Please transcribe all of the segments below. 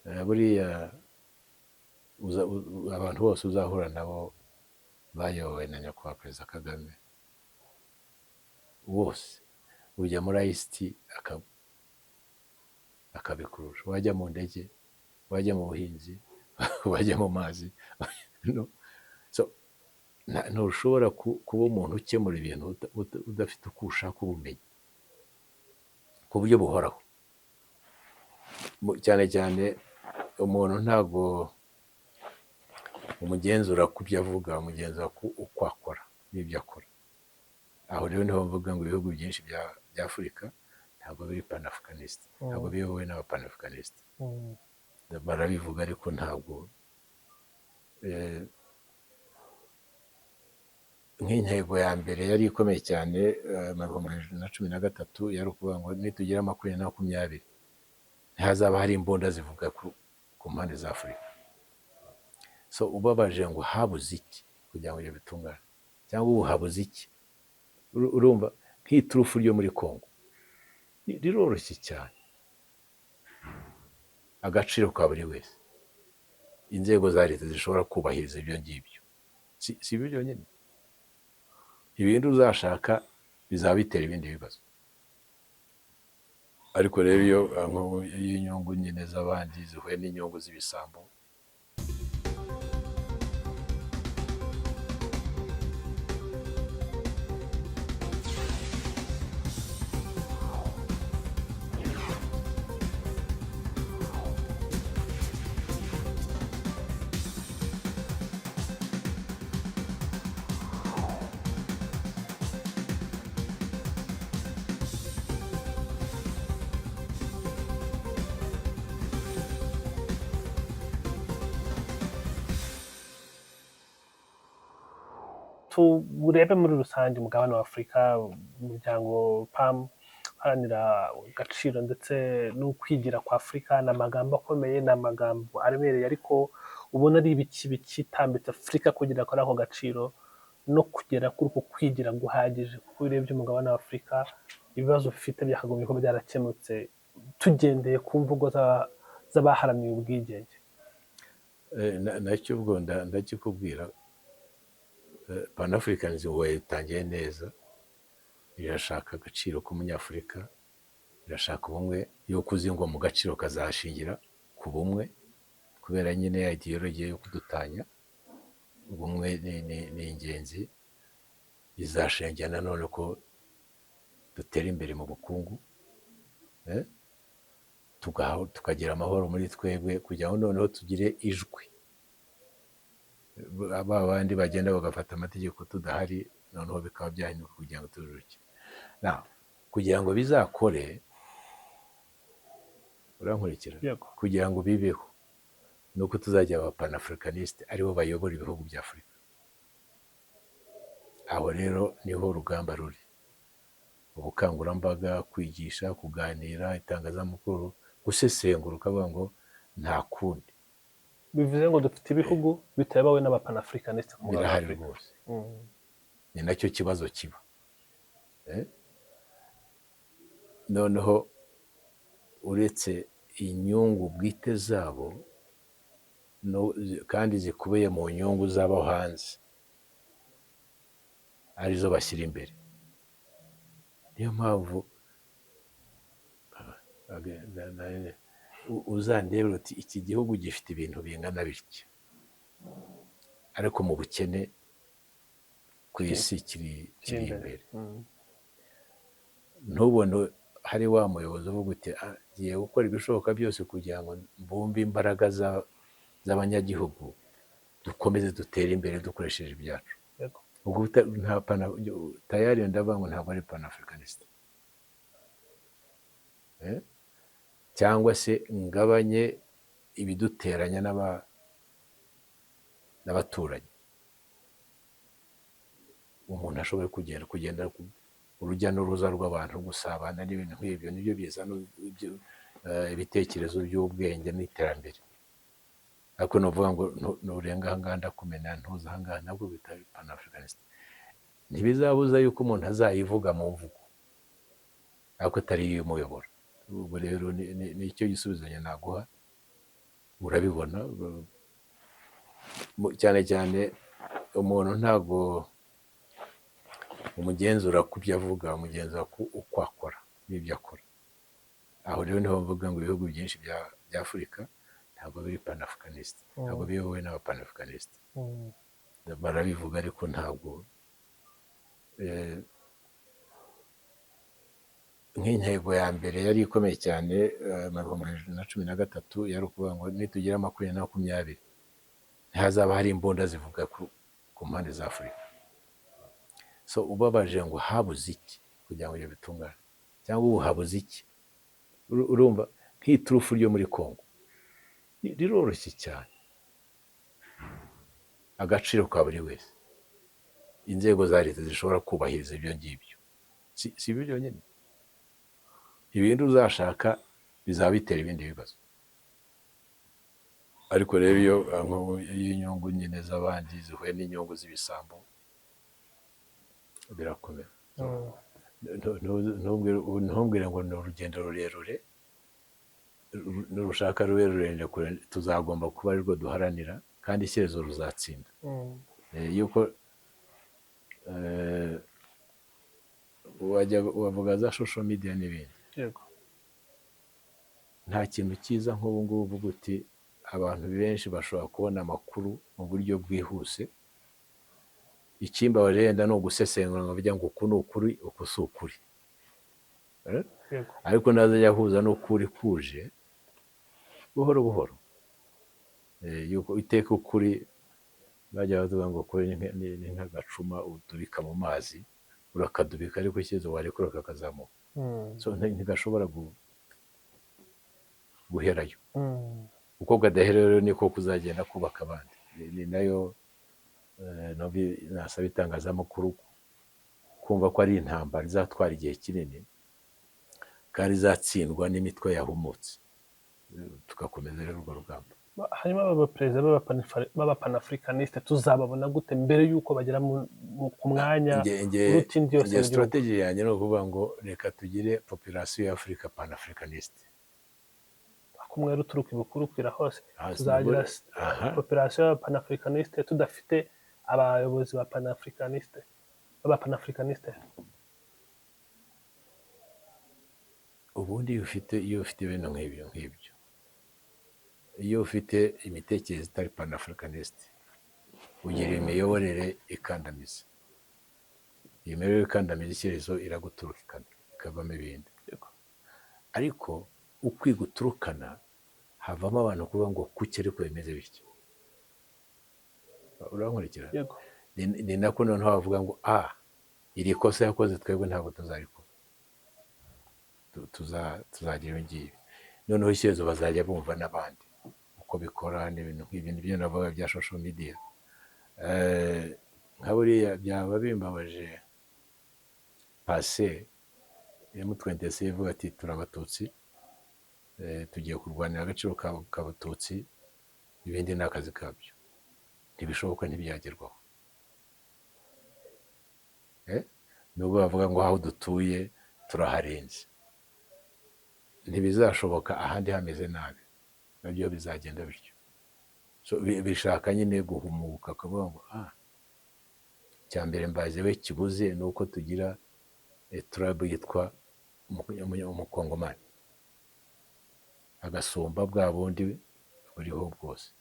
Buriya abantu bose uzahura nabo bayobowe na nyakubahwa Perezida Kagame bose, ujya muri ICT akabikurusha, wajya mu ndege, wajya mu buhinzi, wajya mu mazi. No. So, ntushobora kuba umuntu ukemura ibintu udafite uko ushaka ubumenyi ku buryo buhoraho. Cyane cyane umuntu ntabwo umugenzura ku byo avuga, umugenzura ku uko akora n'ibyo akora. Aho rero niho mvuga ngo ibihugu byinshi bya Afurika ntabwo biri panafricanist, ntabwo biyobowe n'abapanafricanist. Barabivuga ariko ntabwo nk'intego ya mbere yari ikomeye cyane mu 2013 yari ukuvuga ngo nitugera 2020 ntihazaba hari imbunda zivuga ku mpande za Afurika. So ubabaje ngo habuze iki kugira ngo ibyo bitungane, cyangwa ubu habuze iki? Urumva nk'iturufu ryo muri Congo riroroshye cyane, agaciro ka buri wese, inzego za leta zishobora kubahiriza ibyo ngibyo, si ibyo byonyine, ibindi uzashaka bizaba bitera ibindi bibazo. Ariko rero iyo inyungu nyine z'abandi zihuye n'inyungu z'ibisambo, Turebe muri rusange umugabane wa Afurika, umuryango PAM uharanira agaciro ndetse n'ukwigira kwa Afurika, ni amagambo akomeye, ni amagambo aremereye, ariko ubona ari ibiki bikitambitse Afurika kugera kuri ako gaciro no kugera kuri uko kwigira guhagije, kuko iyo urebye umugabane wa Afurika ibibazo ufite byakagombye kuba byarakemutse tugendeye ku mvugo z'abaharaniye ubwigenge. Nacyo ubwo ndakikubwira. Panafricanism wayitangiye neza, irashaka agaciro k'umunyafurika, irashaka ubumwe, yuko uzi ngo mu gaciro kazashingira ku bumwe, kubera nyine ya ideology yo kudutanya, ubumwe ni ingenzi. Izashingira nanone ko dutera imbere mu bukungu, tukagira amahoro muri twebwe, kugira ngo noneho tugire ijwi. Ba bandi bagenda bagafata amategeko tudahari, noneho bikaba byahinduka kugira ngo tururuke. Kugira ngo bizakore, urankurikira? Yego. Kugira ngo bibeho nuko tuzajya aba panafricaniste aribo bayobora ibihugu bya Afurika. Aho rero niho urugamba ruri, ubukangurambaga, kwigisha, kuganira, itangazamakuru, gusesengura, ukavuga ngo nta kundi. Bivuze ngo dufite ibihugu bitayobowe n'abapanafricaniste ku mugabane wa Birahari Afurika. rwose. Ni nacyo kibazo kiba. Noneho uretse inyungu bwite zabo kandi zikubiye mu nyungu z'abo hanze arizo bashyira imbere. Niyo mpamvu uzandebera uti iki gihugu gifite ibintu bingana bitya, ariko mu bukene ku isi kiri imbere. Ntubone hari wa muyobozi uvuga uti ngiye gukora ibishoboka byose kugira ngo mbumbe imbaraga z'abanyagihugu, dukomeze dutere imbere dukoresheje ibyacu. Ubwo nta tayari ndavuga ngo ntabwo ari panafricanist. Cyangwa se ngabanye ibiduteranya n'abaturanyi. Umuntu ashobora kugenda urujya n'uruza rw'abantu, gusabana n'ibintu nk'ibyo, nibyo bizana ibitekerezo by'ubwenge n'iterambere. Ariko nuvuga ngo nurenga aha ngaha ndakumena, ntuza aha ngaha, nabwo bitari panafricanist. Ntibizabuza yuko umuntu azayivuga mu mvugo, ariko atari yo imuyobora. Ubwo rero ni icyo gisubizo naguha. Urabibona cyane cyane umuntu ntabwo umugenzura ku byo avuga, umugenzura ku uko akora n'ibyo akora. Aho rero niho mvuga ngo ibihugu byinshi bya Afurika ntabwo biri panafricaniste, ntabwo biyobowe n'abapanafricaniste. Barabivuga ariko ntabwo nk'intego ya mbere yari ikomeye cyane mu 2013 yari ukuvuga ngo nitugera 2020 ntihazaba hari imbunda zivuga ku mpande za Afurika. So ubabaje ngo habuze iki kugira ngo ibyo bitungane, cyangwa ubu habuze iki? Urumva nk'iturufu ryo muri Congo riroroshye cyane, agaciro ka buri wese, inzego za leta zishobora kubahiriza ibyo ngibyo. Si ibyo byonyine, ibindi uzashaka bizaba bitera ibindi bibazo. Ariko rero iyo inyungu nyine z'abandi zihuye n'inyungu z'ibisambo, birakomera. Ntumbwire ngo ni urugendo rurerure, nurushaka rube rurerure kure, tuzagomba kuba arirwo duharanira kandi ishyerezo ruzatsinda. Yuko wajya wavuga za social media n'ibindi, nta kintu cyiza nk'ubu ngubu uvuga uti abantu benshi bashobora kubona amakuru mu buryo bwihuse. Ikimbabaje wenda ni ugusesengura ngo bavuge ngo uku ni ukuri, uku si ukuri. Eh? Yego. Ariko nazajya ahuza n'ukuri kuje buhoro buhoro. Yuko iteka ukuri bajya bavuga ngo ukuri ni nk'agacuma udubika mu mazi, urakadubika ariko ikibazo warekura kakazamuka. So ntigashobora guherayo. Uko kadahera rero niko kuzagenda kubaka abandi. Ni nayo nasaba itangazamakuru kumva ko ari intambara izatwara igihe kinini kandi izatsindwa n'imitwe yahumutse, tugakomeza rero urwo rugamba. Hanyuma aba baperezida b'abapanafricaniste tuzababona gute mbere y'uko bagera ku mwanya uruta indi yose Nge mu gihugu? Strategy yanjye ni ukuvuga ngo reka tugire population ya Afurika panafricaniste. Kumwe ruturuka ibukuru kwira hose. Ah, tuzagira population y'abapanafricaniste tudafite abayobozi ba panafricaniste b'abapanafricaniste? Ubundi iyo ufite ibintu nk'ibyo, iyo ufite imitekerereze itari panafricaniste, ugira imiyoborere ikandamiza. Iyi miyoborere ikandamiza, ishyerezo iraguturukana ikavamo ibindi. Ariko uko iguturukana havamo abantu kuvuga ngo kuki ariko bimeze bityo? Urankurikira? Yego. Ni nako noneho bavuga ngo a iri kosa yakoze twebwe ntabwo tuzarikora, tuzagira ibi ngibi. Noneho ishyerezo bazajya bumva n'abandi uko bikora n'ibintu nk'ibyo. Nibyo navuga bya social media. Nka buriya byaba bimbabaje pase M23 ivuga ati turi abatutsi, tugiye kurwanira agaciro k'abatutsi, ibindi ni akazi kabyo, ntibishoboka, ntibyagerwaho. Nubwo bavuga ngo aho dutuye turaharenze, ntibizashoboka ahandi hameze nabi, nabyo bizagenda bityo. So, bishaka nyine guhumuka ukavuga ngo icya mbere mbaze we kibuze ni uko tugira tribe yitwa umukongomani agasumba bwa bundi buriho bwose.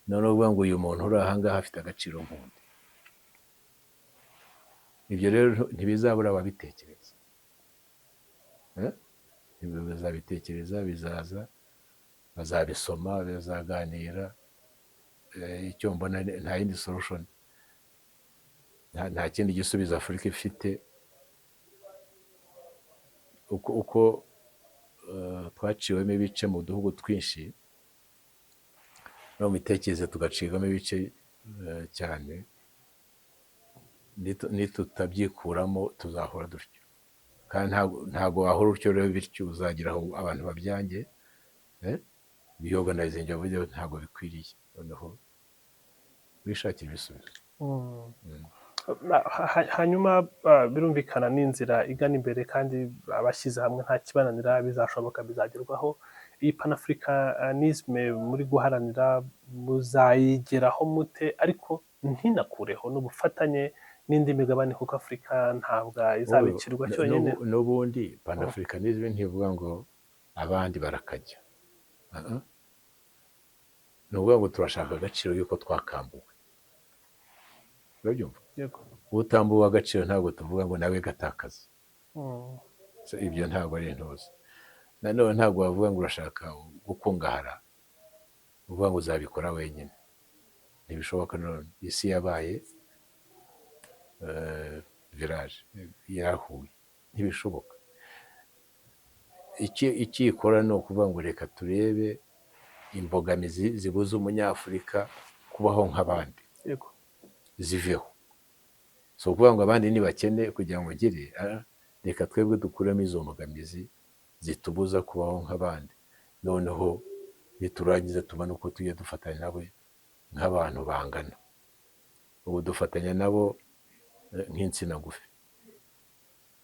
Noneho uvuga ngo uyu muntu uri aha ngaha afite agaciro nk'undi. Ibyo rero ntibizabura ababitekereza. Eh? Bazabitekereza, bizaza, bazabisoma, bazaganira. Icyo mbona nta yindi solution, nta kindi gisubizo Afurika ifite. Uko twaciwemo ibice mu duhugu twinshi no mu mitekerereze tugacibwamo ibice cyane, nitutabyikuramo tuzahora dutyo. Kandi ntabwo wahora utyo rero bityo, uzagira aho abantu babyange, biyoganizinge bavuge ntabwo bikwiriye, noneho wishakire ibisubizo. Hanyuma birumvikana n'inzira igana imbere, kandi abashyize hamwe nta kibananira, bizashoboka, bizagerwaho. Iyi panafricanisme muri guharanira muzayigeraho mute, ariko ntinakureho n'ubufatanye n'indi migabane, kuko Afurika ntabwo izaba ikirwa cyonyine? N'ubundi panafricanisme ntivuga ngo abandi barakajya. Ah, ah. Ni ukuvuga ngo turashaka agaciro y'uko twakambuwe, urabyumva? Yego. Utambuwe agaciro ntabwo tuvuga ngo nawe gatakaza. So, ibyo ntabwo ari intuza. Nanone ntabwo wavuga ngo urashaka gukungahara uvuga ngo uzabikora wenyine, ntibishoboka. None isi yabaye village, yarahuye, ntibishoboka. Icyo ikora ni ukuvuga ngo reka turebe imbogamizi zibuza Umunyafurika kubaho nk'abandi ziveho. Si ukuvuga ngo abandi ni bakene kugira ngo ngire, reka twebwe dukuremo izo mbogamizi zitubuza kubaho nk'abandi, noneho niturangiza tubone uko tujya dufatanya nabo nk'abantu bangana. Ubu dufatanya nabo nk'insina ngufi.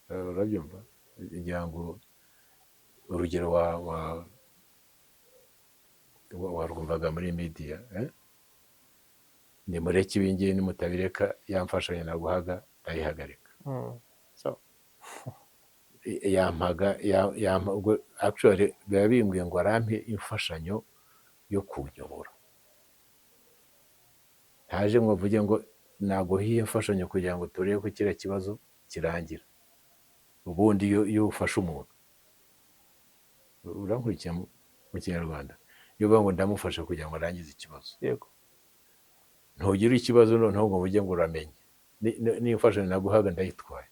Urabyumva? Ngira ngo urugero warwumvaga muri media, eh? Nimureke ibingibi, nimutabireka ya mfashanyo naguhaga ndayihagarika. So, yampaga yampa ubwo actually biba bimbwiye ngo arampe imfashanyo yo kunyobora, ntaje ngo mvuge ngo naguha iyo mfashanyo kugira ngo turebe ko kiriya kibazo kirangira. Ubundi iyo ufashe umuntu, urankurikiye mu Kinyarwanda, iyo uvuga ngo ndamufasha kugira ngo arangize ikibazo, ntugire ikibazo noneho ngo mujye ngo uramenye n'imfashanyo naguhaga ndayitwaye.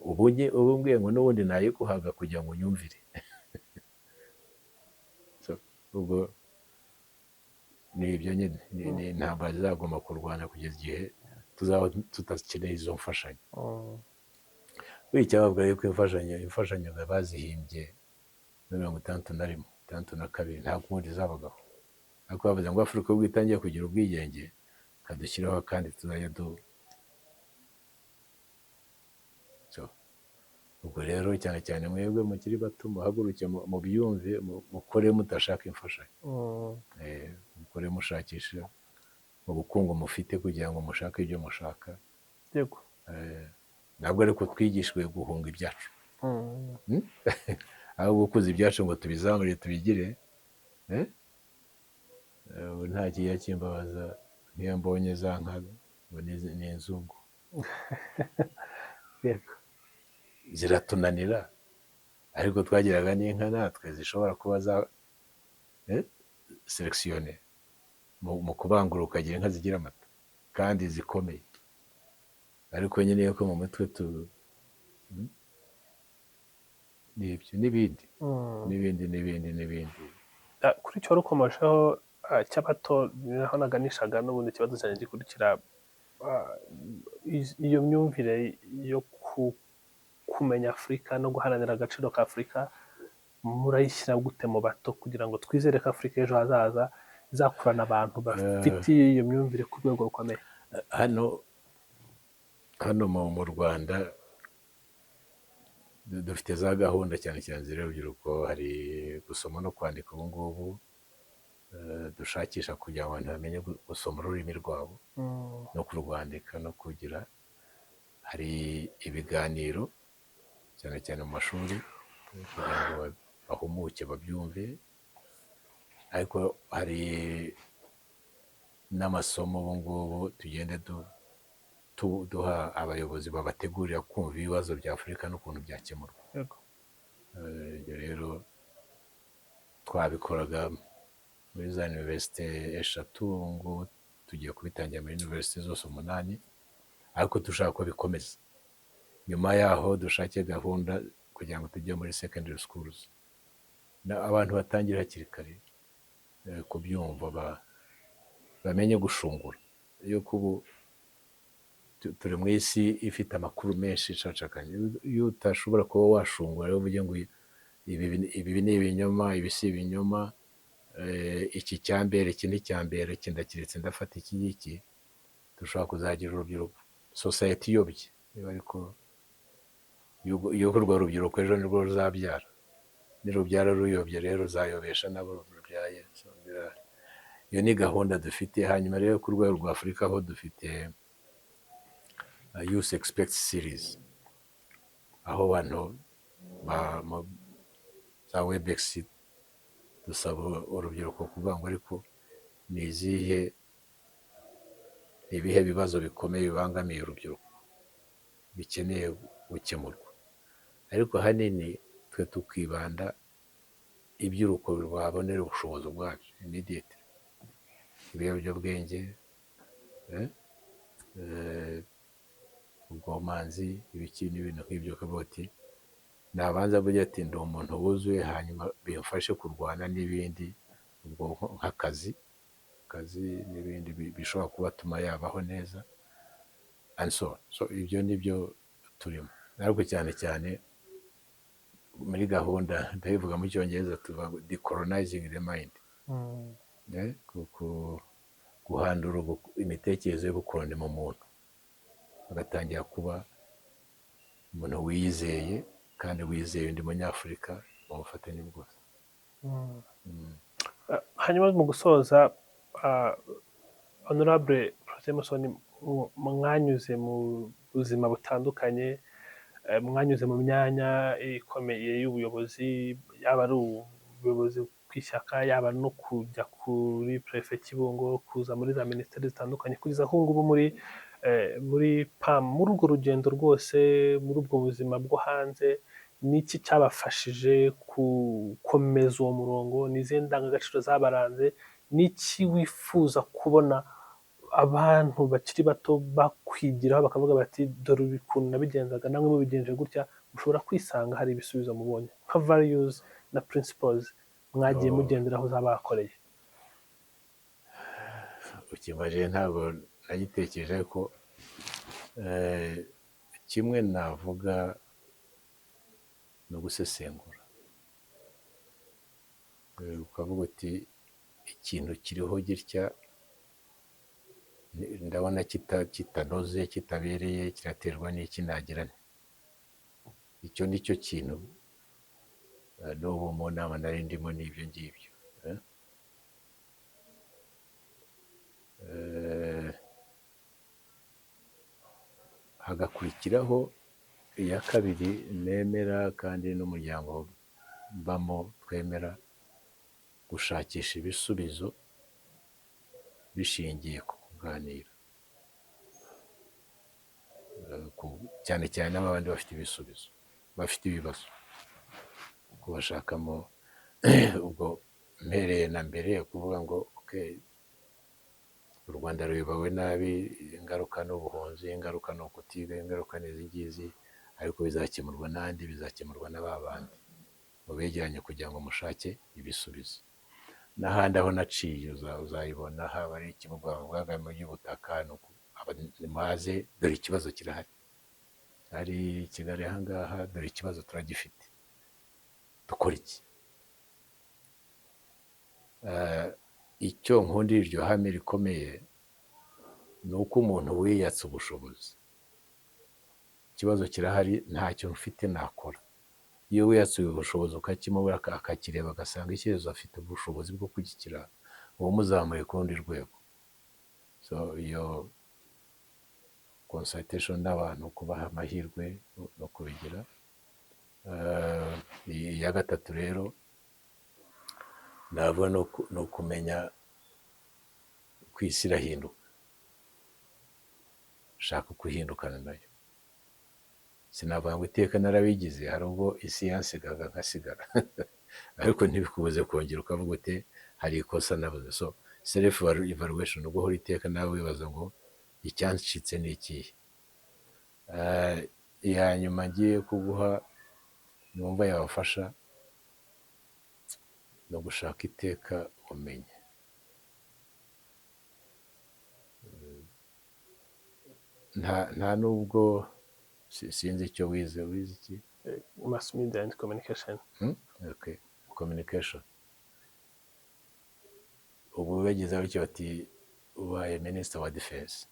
Ubu mbwiye ngo n'ubundi nayiguhaga kugira ngo unyumvire. So, ubwo ni ibyo nyine, ni intambara zizagomba kurwana kugeza igihe tuzaba tudakeneye izo mfashanyo. Buriya icyababwira yuko imfashanyo bazihimbye muri 61, 62, ntabwo ubundi zabagaho, ariko bavuze ngo Afurika ubwo itangiye kugira ubwigenge, kadushyiraho kandi tuzajya du So, ubwo rero cyane cyane mwebwe mukiri bato, muhaguruke mubyumve, mukore mudashaka imfashanyo. Mukore mushakisha ubukungu mufite kugira ngo mushake ibyo mushaka. Ntabwo ariko twigishijwe guhunga ibyacu, ahubwo gukuza ibyacu ngo tubizamure tubigire, eh? Ubu nta kijya kimbabaza nk'iyo mbonye za nka ngo ni inzungu. Ziratunanira, ariko twagiraga n'inka natwe zishobora kuba za sélectionnées mu kubangura, ukagira inka zigira amata kandi zikomeye, ariko nyine yuko mu mutwe tu Ni ibyo n'ibindi n'ibindi n'ibindi n'ibindi. Kuri icyo wari ukomojeho cy'abato, naho naganishaga n'ubundi ikibazo cyanjye gikurikira. Iyo myumvire yo kumenya Afurika no guharanira agaciro ka Afurika murayishyira gute mu bato, kugira ngo twizere ko Afurika ejo hazaza izakurana abantu bafite iyo myumvire ku rwego rukomeye? Hano mu Rwanda dufite za gahunda cyane cyane z'urubyiruko. Hari gusoma no kwandika ubu ngubu, dushakisha kugira ngo abantu bamenye gusoma ururimi rwabo no kurwandika no kugira. Hari ibiganiro cyane cyane mu mashuri kugira ngo bahumuke babyumve, ariko hari n'amasomo ubu ngubu tugenda duha abayobozi babategurira kumva ibibazo bya Afurika n'ukuntu byakemurwa. Ibyo rero twabikoraga muri za université eshatu, ubu ngubu tugiye kubitangira muri université zose umunani, ariko dushaka ko bikomeza. Nyuma yaho dushake gahunda kugira ngo tujye muri secondary schools, abantu batangire hakiri kare kubyumva, bamenye gushungura, yuko ubu turi mu isi ifite amakuru menshi icacakanye. Iyo utashobora kuba washungura rero uvuge ngo ibi ni ibinyoma, ibi si ibinyoma, iki cyambere, iki ni cyambere, iki ndakiretse ndafata iki ngiki, dushobora kuzagira urubyiruko, sosayete iyobye niba. Ariko yuko urwo rubyiruko ejo nirwo ruzabyara. Nirubyara ruyobye rero ruzayobesha n'abo rubyaye. So, iyo ni gahunda dufite. Hanyuma rero ku rwego rwa Afurika ho dufite Youth Expect Series, aho abantu za Webex dusaba urubyiruko kuvuga ngo: "Ariko ni izihe, ni ibihe bibazo bikomeye bibangamiye urubyiruko bikeneye gukemurwa?" Ariko ahanini twe tukibanda iby'uruko rwabonera ubushobozi bwabyo immediate: ibiyobyabwenge, ubwomanzi, ibiki n'ibintu nk'ibyo. Ukavuga uti nabanza avuge ati: "Ndi umuntu wuzuye, hanyuma bimfashe kurwana n'ibindi." Ubwo nk'akazi, akazi n'ibindi bishobora kubatuma yabaho neza and so on. So ibyo ni byo turimo, ariko cyane cyane muri gahunda, ndabivuga mu Cyongereza, tuvuga ngo decolonizing the mind. Guhandura imitekerereze y'ubukoloni mu muntu, agatangira kuba umuntu wiyizeye kandi wizeye undi Munyafurika mu bufatanye bwose. Hanyuma mu gusoza, Honorable Protais Musoni, mwanyuze mu buzima butandukanye, mwanyuze mu myanya ikomeye y'ubuyobozi, yaba ari ubuyobozi ku ishyaka, yaba no kujya kuri Préfet Kibungo, kuza muri za minisiteri zitandukanye, kugeza aho ngubu muri PAM. Muri urwo rugendo rwose, muri ubwo buzima bwo hanze, ni iki cyabafashije gukomeza uwo murongo? Ni izihe ndangagaciro zabaranze? Ni iki wifuza kubona abantu bakiri bato bakwigiraho, bakavuga bati: "Dore ukuntu nabigenzaga, namwe mubigenje gutya mushobora kwisanga hari ibisubizo mubonye"? Nka values na principles mwagiye Oh. mugenderaho zabakoreye. Ukimbaje ntabwo nagitekereje, ariko kimwe navuga ni ugusesengura. Ukavuga uti: "Ikintu kiriho gitya, ndabona kitanoze, kitabereye, kiraterwa n'iki? Nagira nte?" Icyo ni cyo kintu. N'ubu mu nama nari ndimo n'ibyo ngibyo. Hagakurikiraho iya kabiri nemera kandi n'umuryango mbamo twemera: gushakisha ibisubizo bishingiye ku kuganira, cyane cyane n'abandi bafite ibisubizo, bafite ibibazo, kubashakamo. Ubwo mpereye na mbere kuvuga ngo: "Okay, u Rwanda ruyobowe nabi, ingaruka ni ubuhunzi, ingaruka ni ukutiga, ingaruka ni izi ngizi, ariko bizakemurwa n'andi, bizakemurwa na ba bandi mubegeranye kugira ngo mushake ibisubizo." N'ahandi aho naciye uzayibona, haba ari ikibuga mu by'ubutaka, ni nimuhaze, dore ikibazo kirahari, ari Kigali aha ngaha, dore ikibazo turagifite, dukora iki? Icyo nkundira iryo hame rikomeye ni uko umuntu wiyatse ubushobozi, ikibazo kirahari, ntacyo mfite nakora, iyo wiyatse ubushobozi ukakimubura, akakireba agasanga icyerekezo afite ubushobozi bwo kugikira, uba umuzamuye ku rundi rwego. So iyo consultation n'abantu, kubaha amahirwe no kubigira. Iya gatatu rero navuga ni ukumenya ko isi irahinduka, shaka uko uhindukana nayo. Sinavuga ngo iteka narabigize, hari ubwo isi yansigaga nkasigara, ariko ntibikubuze kongera ukavuga uti: "Hari ikosa nabuze." So self evaluation, guhora iteka nawe wibaza ngo: "Icyancitse ni ikihe?" Iya nyuma ngiye kuguha numva yabafasha ni ugushaka iteka ubumenyi. Nta nubwo sinzi icyo wize. Wize iki? Mass media and communication. Hmm? Okay. Communication. Ubu bagize batyo bati: "Ubaye minisita wa defense,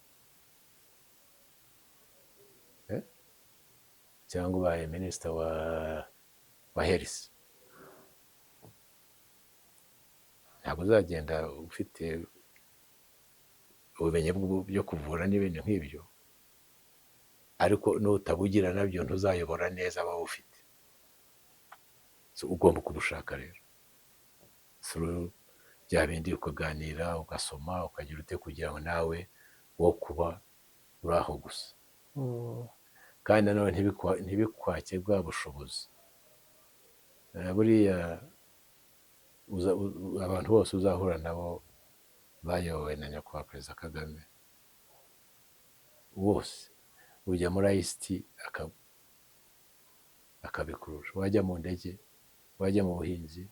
eh? Cyangwa ubaye minisita wa health." Ntabwo uzagenda ufite ubumenyi byo kuvura n'ibintu nk'ibyo, ariko nutabugira nabyo ntuzayobora neza abawufite. So, ugomba kubushaka rero through bya bindi, ukaganira, ugasoma, ukagira ute, kugira ngo nawe wo kuba uri aho gusa. Kandi nanone ntibikwake bwa bushobozi. Buriya abantu bose uzahura nabo bayobowe na Nyakubahwa Perezida Kagame bose, ujya muri ICT akabikurusha, wajya mu ndege, wajya mu buhinzi,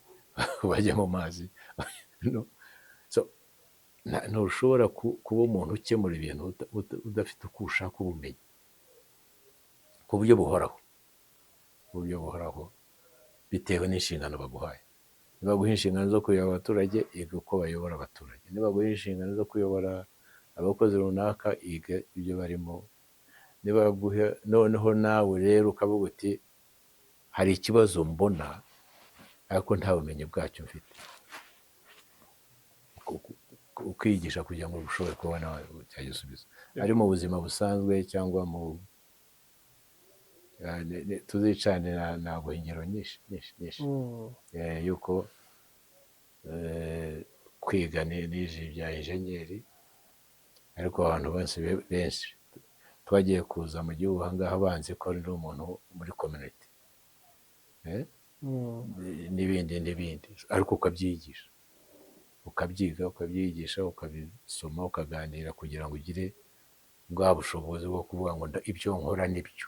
wajya mu mazi, no. So, ntushobora kuba umuntu ukemura ibintu udafite uko ushaka ubumenyi ku buryo buhoraho, ku buryo buhoraho, bitewe n'inshingano baguhaye. Niba baguha inshingano zo kuyobora abaturage, iga uko bayobora abaturage. Niba baguha inshingano zo kuyobora abakozi runaka, iga ibyo barimo. Niba baguha noneho nawe rero ukavuga uti: "Hari ikibazo mbona ariko nta bumenyi bwacyo mfite," ukiyigisha kugira ngo ushobore kubona cya gisubizo, ari mu buzima busanzwe cyangwa mu tuzicanira. Naguha ingero nyinshi, nyinshi, nyinshi, yuko kwiga nize ibya enjeniyeri, ariko abantu bose benshi twagiye kuza mu gihugu aha ngaha banzi ko ndi umuntu muri community, n'ibindi n'ibindi, ariko ukabyigisha, ukabyiga, ukabyigisha, ukabisoma, ukaganira kugira ngo ugire bwa bushobozi bwo kuvuga ngo ibyo nkora ni byo.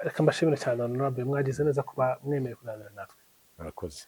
Reka mbashimire cyane, honorable, mwagize neza kuba mwemeye kuganira natwe. Murakoze.